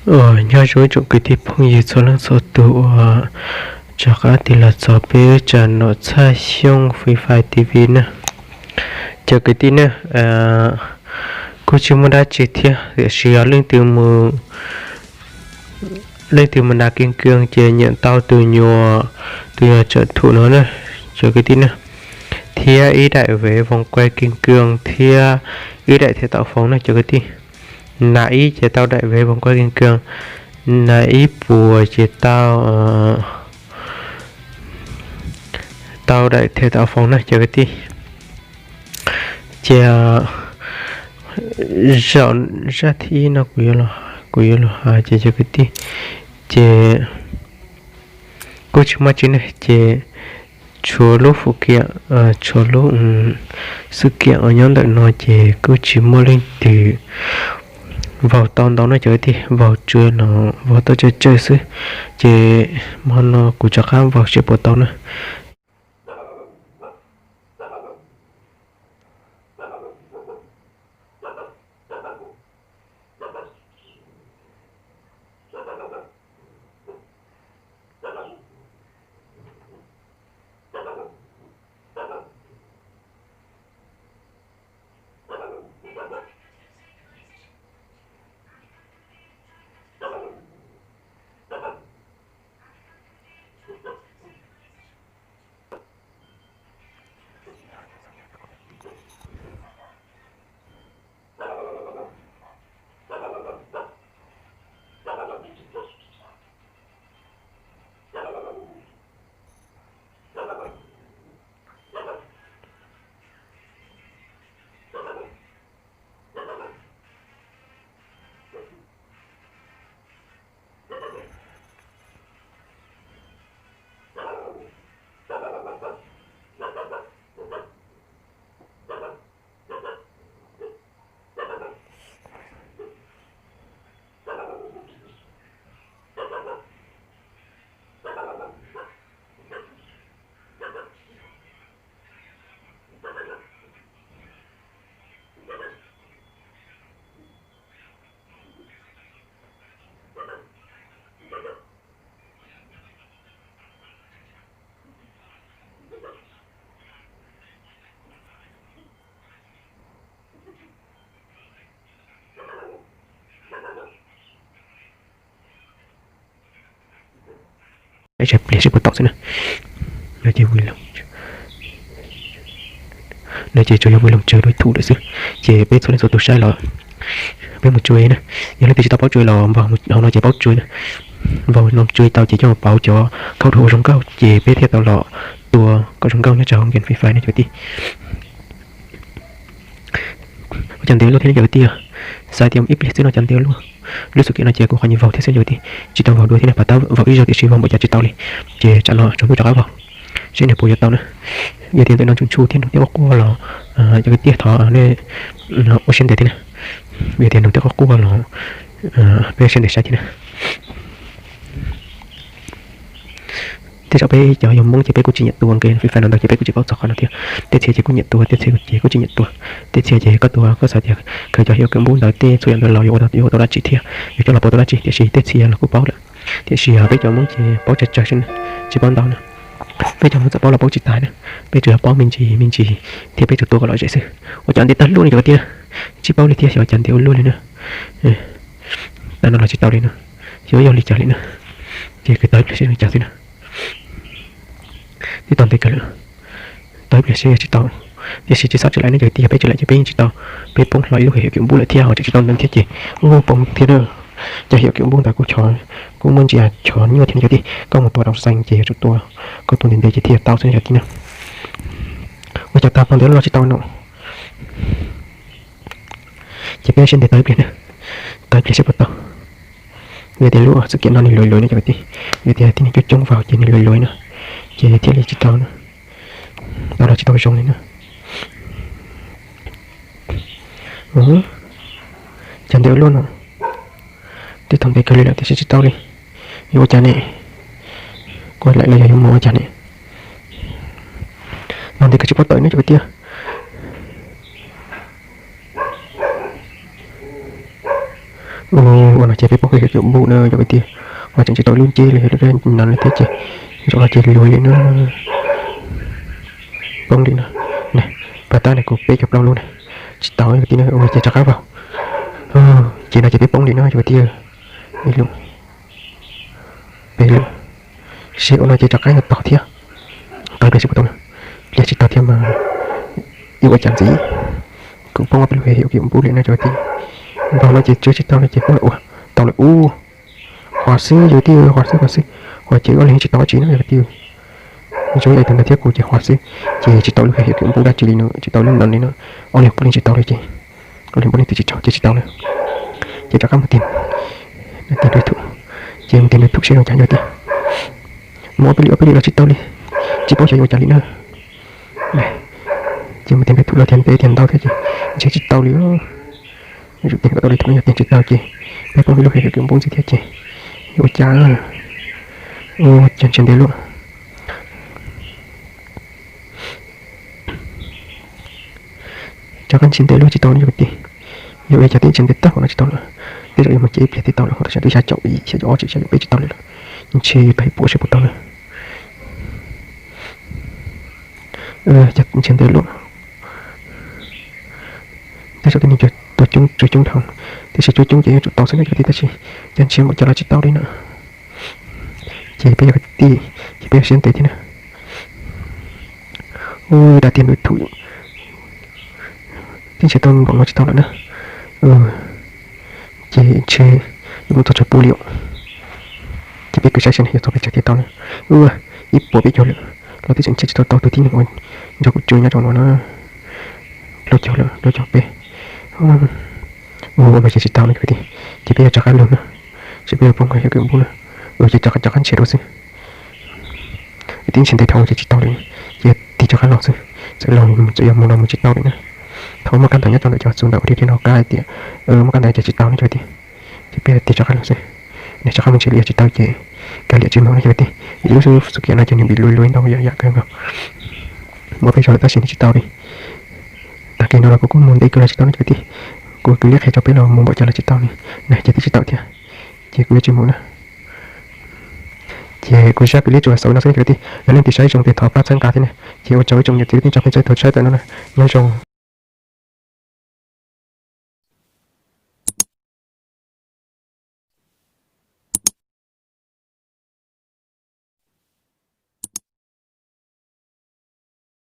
Nyob zoo ib tsoom kwv tij phooj ywg txhua leej txhua tus uas rov qab tig los txog peb tsam nom Txhaj Xyooj Free Fire T V na. Cov kwv tij na, kuj tsis muaj dab tsi thiab tiam sis yog leej twg mus, leej twg mus nrad kiag kawg ces nyiam tau tus nyuam, tus nyuam tsawm thum no na, cov kwv tij na, thiab ib daim vev voos quay kiag kawg thiab ib daim thiaj tau foos na cov kwv tij. Nas ib ces tau daim vev voos quay kiag kawg, nas ib puas ces tau, tau daim thiaj tau foos na cov kwv tij. Ces zaum zaj thib ib no kuv yuav los, kuv yuav los hais ces cov kwv tij, ces kuj tsis muaj tsi ne ces tshuav lub fuv kiam, tshuav lub xwm kiam uas nyob ntawm no ces kuj tsis muaj leej twg vaug tau ntau no cov kwv tij, vaug tsuas no vaug tau tsawg tsawg xwb. Ces hmo no kuv rov qab vaug seb puas tau na. Ib tsam pliag seb puas tau xwb na. No ces, no ces tsuas yog vui loo tsawg dua ib thum lawm xwb. Ces peb txhua leej txhua tus saib los peb mus tsua na. Yog leej twg tsis tau paub tsua los npog hauv no ces paub tsua na. Npog no tsua tau ces coj mus pauv cov khau dua ua zoo nkauj ces peb thiaj tau los tua kom zoo nkauj nyob rau hauv game Free Fire ne cov kwv tij. Ua cas ntev luaj thiab ne cov kwv tij. Xav tias ib pliag xwb no cas ntev luaj. Lub xwm kiam no ces kuv qhov nyuag vaug thiab xwb cov kwv tij, tsis tau vaug dua thiab ne, pab tab vaug ib zaug tiam sis vaug npaum cas tsis tau li. Ces tsam no tsaus ntuj rov qab vaug seb nws puas yuav tau na. Yog tias ntawm no ntsuj ntsuj thiab nroo tej quaj quaj los cov kwv tij thov nej ua siab ntev thiab na. Yog tias nroo tej quaj quaj los peb ua siab ntev saib thiab na. Tej zaum peb cov yog Hmoob ces peb kuj tsis nyiam tua game Free Fire no ntau ces peb kuj tsis paub txog qhov no thiab. Tej txhia ces kuj nyiam tua, tej txhia ces kuj tsis nyiam tua. Tej txhia ces koj tua koj xav tias khaws cov hiav kawm npub ntawd tej txhua yam ntawd los yuav ua tau dab tsi thiab, yuav coj los pauv tau dab tsi, tiam sis tej txhia los kuj paub lawm. Tiam sis peb cov Hmoob ces paub tsawg tsawg xwb, tsis paub ntau na. Peb cov Hmoob txawm paub los paub tsis tas na, peb tsuas yog paub me ntsis me ntsis thiab peb tsuas tua kom lom zem xwb. Ua cas ntev tag luaj li cov kwv tij, tsis paub li thiab xyov cas ntev ua luaj li na. Tam no los tsis tau li no, xyov yog li cas li na. Ces kwv tau ib pliag seb zoo cas xwb na. Twb tau ntev kawg lawm, tau ib pliag seb tsis tau, tiam sis tsis txhob tswv laim ne cov kwv tij, yog peb tswv laim ces peb yeej tsis tau, peb poob hlo ib lub hiav kawm npub lawm thiab ho tseem tsis tau ntawd thiab ces kuj poob thiab na. Cov hiav kawm npub ntawd kuj chov, kuj muaj ntsia chov nyuaj thiab cov kwv tij, koj mus tua rau xees ces yuav tsum tua, koj tua ntev ntev ces thiaj tau xwb cov kwv tij na. Ua cas tau ntev los tsis tau no. Ces peb siab ntev tau ib pliag na, tau ib pliag seb puas tau. Yog tias lub xwm kiam no nws luav luav no cov kwv tij, yog tias tib neeg coob coob vau ces nws luav luav na, ces thiaj li tsis tau na, tau los tsis tau zoo li na. Cas ntev ua luaj no, twb tau ntev kawg li lawm tiam sis tsis tau li. Yuav ua cas ne? Kuv laim los yog yuav mus ua cas ne? No ntev kawg tsis paub tawm ne cov kwv tij. Ua no ces peb poob hwj hwm cov npub na cov kwv tij, ho tseem tsis tau ib lub nceb li, lub no li thiab ces zaum no ces luag li na, poob li no. Pas tab ne kuv peb cov plaub lub na, tsis tau cov kwv tij na, ua ces rov qab vau. Ces no ces peb poob li no cov kwv tij, ib lub, peb lub. Seb ua no ces rov qab yuav tog thiab, tau peb seb puas tau na, pliag tsis tau thiab mas yuav ua cas ntxiv. Kuv poob ob peb lub hwj hwm cov npub li no cov kwv tij, npaum no ces tswv tsis tau no ces poob lawm ua, tau lawm ub. Qhuav xwb cov kwv tij, qhuav xwb, qhuav xwb, qhuav ces ob leeg tsis tau dab tsi na cov kwv tij. Zoo ib yam tus ntawd thiab kuv ces qhuav xwb, ces tsis tau lub hwj hwm cov npub dab tsi li no, tsis tau lub no li no, ob leeg puav leej tsis tau li ces, ob leeg puav leej twb tsis tsaug ces tsis tau na. Ces rov qab mus tig, tig nraim thum, ces mus tig nraim thum seb zoo cas cov kwv tij. Mus ob peb lwm ob peb lwm los tsis tau li, tsis paub xyov yuav ua cas li na. Ces mus tig nraim thum los tiag ntev tiag ntau thiab ces ntshe tsis tau li. Zaum no tau li thum no yog tiag tsis tau ces peb poob hwj lub hwj hwm cov npub ntxiv thiab ces yuav ua cas, ua cas ntshe ntev luaj. Rov qab ntshe ntev luaj tsis tau li cov kwv tij. Yuav ua cas twb ntshe ntev tag no tsis tau lawm. Tej zaum yuav mus ces ib pliag thiaj tau lawm, ho tam sim no twb xya caum ib, xya caum ob, xya caum peb tsis tau li lawm. Ntshe yuav tau ib puas seb puas tau na. Cas ntshe ntev luaj. Tej zaum tej neeg tuaj coob, tswv coob dhau, tiam sis tswv coob ces yuav tsum tau xwb na cov kwv tij, tab sis cas ntshe npaum cas los tsis tau li na. Ces peb yog kwv tij ces peb yuav siab ntev thiab na. Ua dab tiag nraim thum, twb ntshe tau npaum no tsis tau lawm na. Ces ntshe yuav mus txog tsawg puas li. Ces peb kuj saib seb yuav txog pes tsawg thiaj tau na. Ua ib puas peb caug lawm los twb tseem ntshe tsis tau tau tus tib neeg uas nrog kuv tsuas nyob rau no na. Plaub caug lawm, plaub caug peb. Ua no ces tsis tau na cov kwv tij, ces peb yuav rov qab los na, seb peb yuav poob hwj hwm cov npub na. Ua ces rov qab ntshe dua xwb. Twb ntshe ntev dhau ces tsis tau li, ces tig rov qab los xwb. Txawm los txawm yog mus los mus tsis tau li na. Thaum muaj kab ntawv nyob rau ntawm cov xu ntawm uas dhia dhia no qab hais tias muaj kab ntawv ces tsis tau na cov kwv tij, ces peb tig rov qab los xwb. Nws rov qab mus ntshe li yog tsis tau ces kav liam tsis mus na cov kwv tij. Vim lub xu kiam no ces nws vim luv luv ntau yam yam kawg nkaus. Muab peb zog lawm tab sis nws tsis tau li. Tag kis no los kuv kuj mus ntev kawg los tsis tau na cov kwv tij. Kuv kwv liab qhia rau peb los mus npaum cas los tsis tau li. Na ces twb tsis tau thiab, ces kuv yuav tsis mus na. Ces kuv zaj kwv liab tsuas xaus no xwb cov kwv tij, yog leej twg saib zoo ces thov pab txhawb nqa thiab na. Ces ua tsaug ib tsoom niam txiv kwv tij tsoom phooj ywg tau saib txog no na. Nyob zoo.